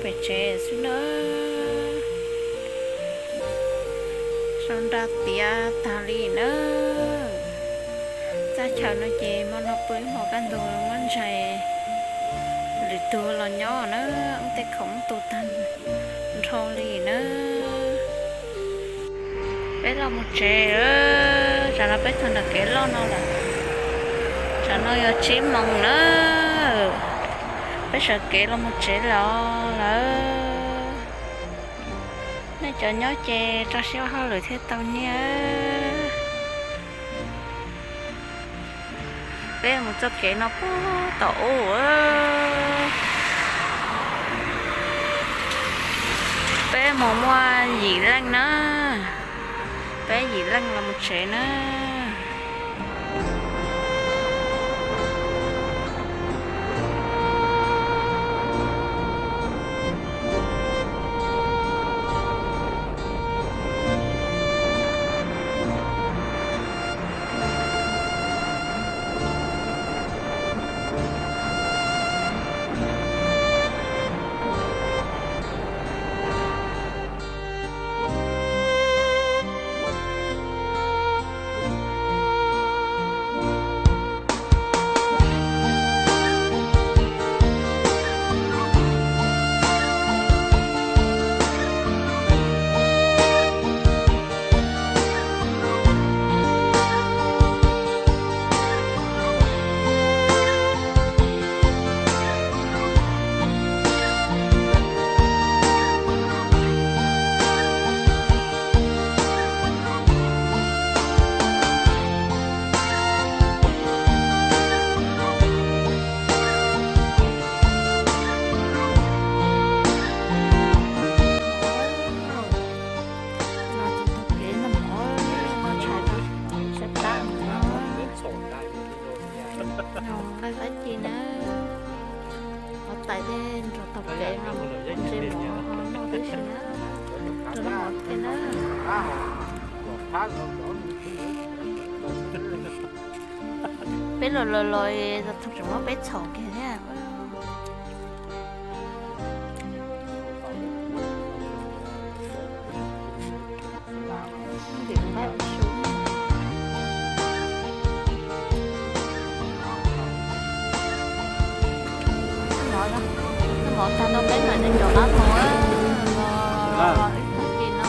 Tsev xwb na, sau nra tiav tag li na. Txaj chaw no ces hmo no pw ib hmos kaj ntug muab ntshai lwm tus los nyob na, tej khoom tu tag nrho li na. Peb los mus tsev, tsam no peb txog nram kev loj no lawm. Tsam no yog tsib moos na, peb sawv kev los mus tsev los lawm. Nej cov nyob ces tso siab ua hauj lwm thiaj tau nyiaj. Peb mus txoj kev no puag tom ub. Peb mus muaj yim leej na. Peb yim leej los mus tsev na. Nqaij qab ci na, tais tej nrog tau kev no, ntsej muag noj tib si na, nrog mov thiab na. Peb los los los tseem muab peb txhom kiag thiab. Mov tag no peb mam li rov qab mus, los ib tag kis no.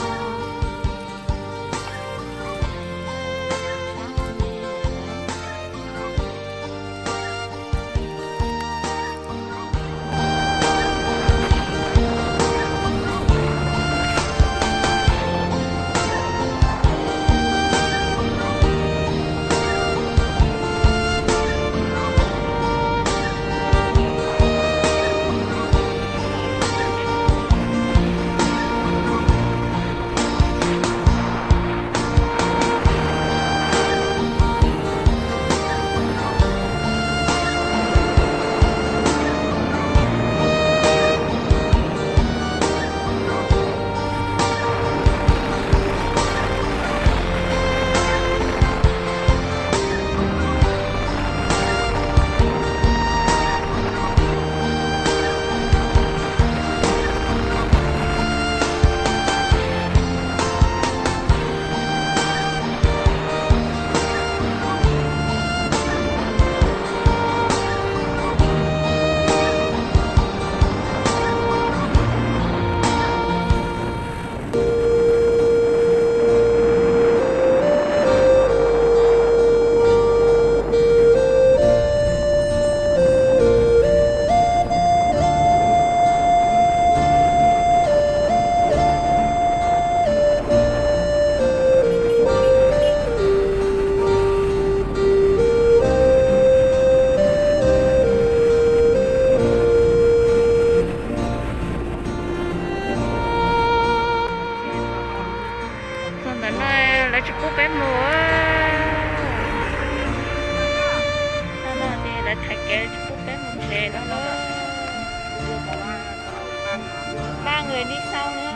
Txog ntawm no lawv tsis pub peb mus. Txog no ces lawv thaiv kev tsis pub peb mus tsev no lawm. Ba người đi sau nữa.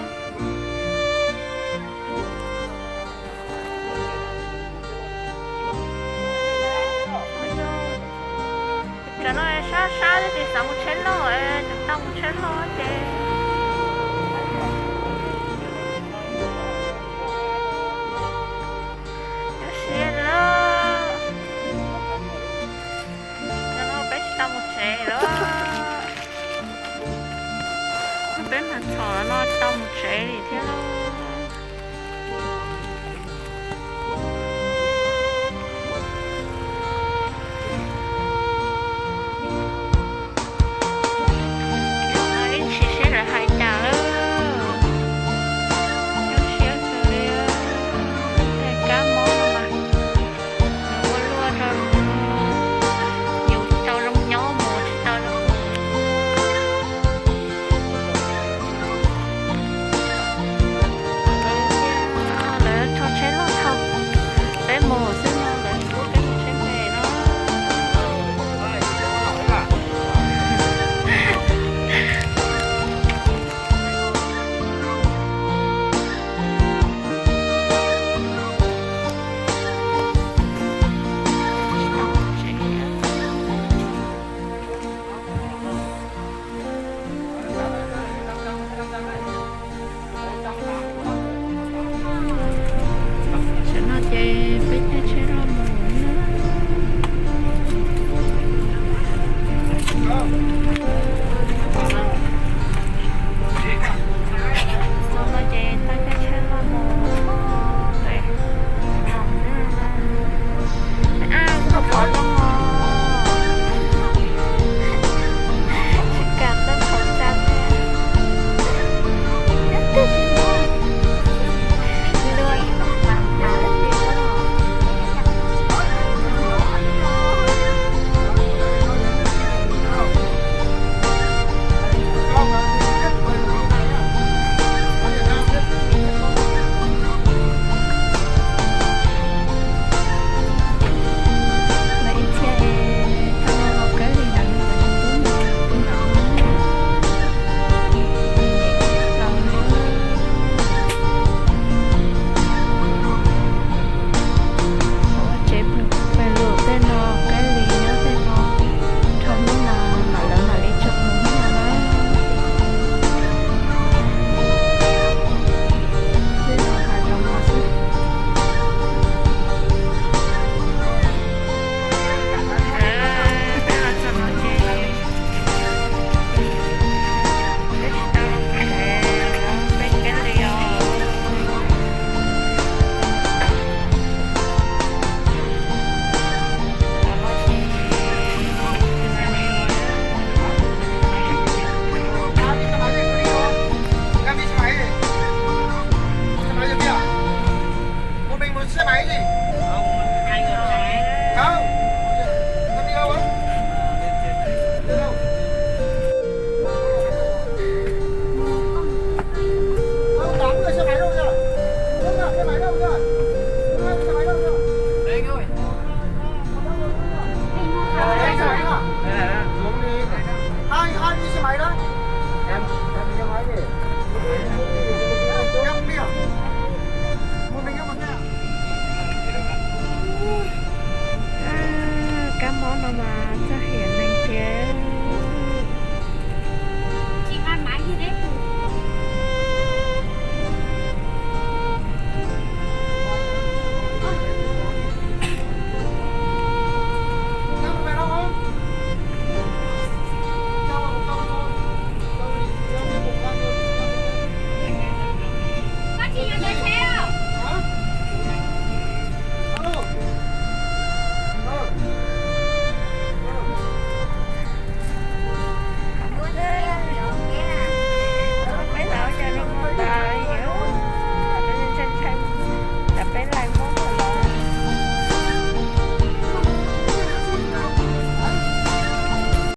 Tam no sab sab tab sis xav mus tsheb loj, tseem tau mus tsheb loj ces Txhom no tau mus tsev li thiab. Ib ntsis seb lawv hais cas lawm. Zoo siab kawg li, tej kab mob no mas ua luaj rau yus tsis tau zoo nyob mus tsis tau zoo. Lawv tso tsheb loj dhau, peb mus xwb no lawv pub peb mus tsheb me no. Tam no ces peb caij tsheb loj mus na. Tam no ces peb caij tsheb loj mus. Ab, koj pom zoo os. Tsis kam tau khẩu trang thiab. Tab sis no, dua ib qho mas mas li no. Lawv ib txhia es tau los kawg li ntawd, tub ntawd, tub ntawd, tau los. Ua tsev pw pawg lug tej no, kawg li nyob tej no, dhau hnub no mam lawv mam li tso mus hnub no na. Xwb no hais los no xwb. Một mình một xe máy gì? Không. Con đi đâu ấy? Đi đâu? Không, tám người xe máy đâu nhỉ? Đúng rồi, xe máy đâu nhỉ? Đúng rồi, xe máy đâu nhỉ? Đây thôi. Hai, hai đi xe máy đấy. Em, em đi xe máy đi. Em đi à? Một mình em một xe à? Kab mob no mas